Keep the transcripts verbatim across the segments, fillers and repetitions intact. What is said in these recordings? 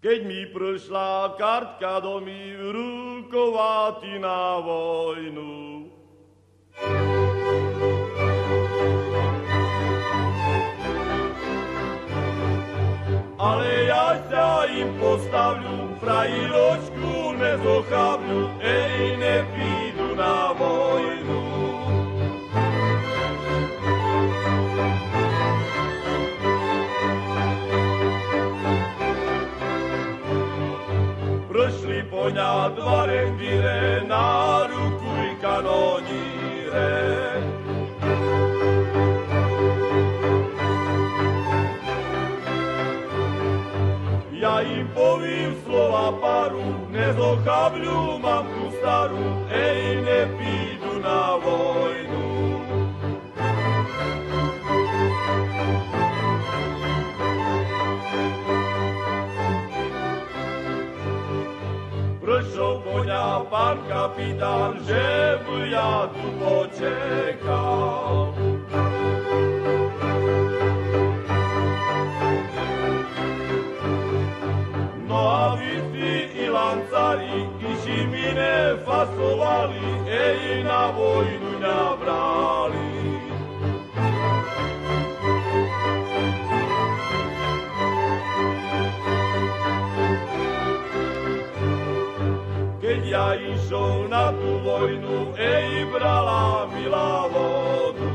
Кедь ми пришла картка домів руковати на войну. Але я ся їм поставлю, фраїлочку не зохаблю, ей, не піду на войну. Пришли по ня два рендіре, на руку й каноніре. Я їм повів слова пару, не зохаблю мамку стару, ей, не піду на войну. Пришов по ня пан капітан, же бы я ту почекав. Но а висі і ланцарі, і ще ми не фасовали, ей, на войну ня брали. Кедь я ішов на ту войну, ей, брала мила воду.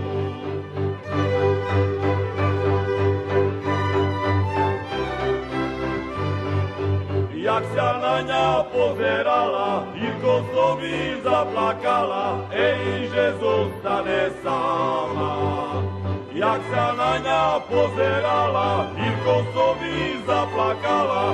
Як ся на ня позерала, гірко собі заплакала, ей, же зостане сама. Як ся на ня позерала, гірко собі заплакала,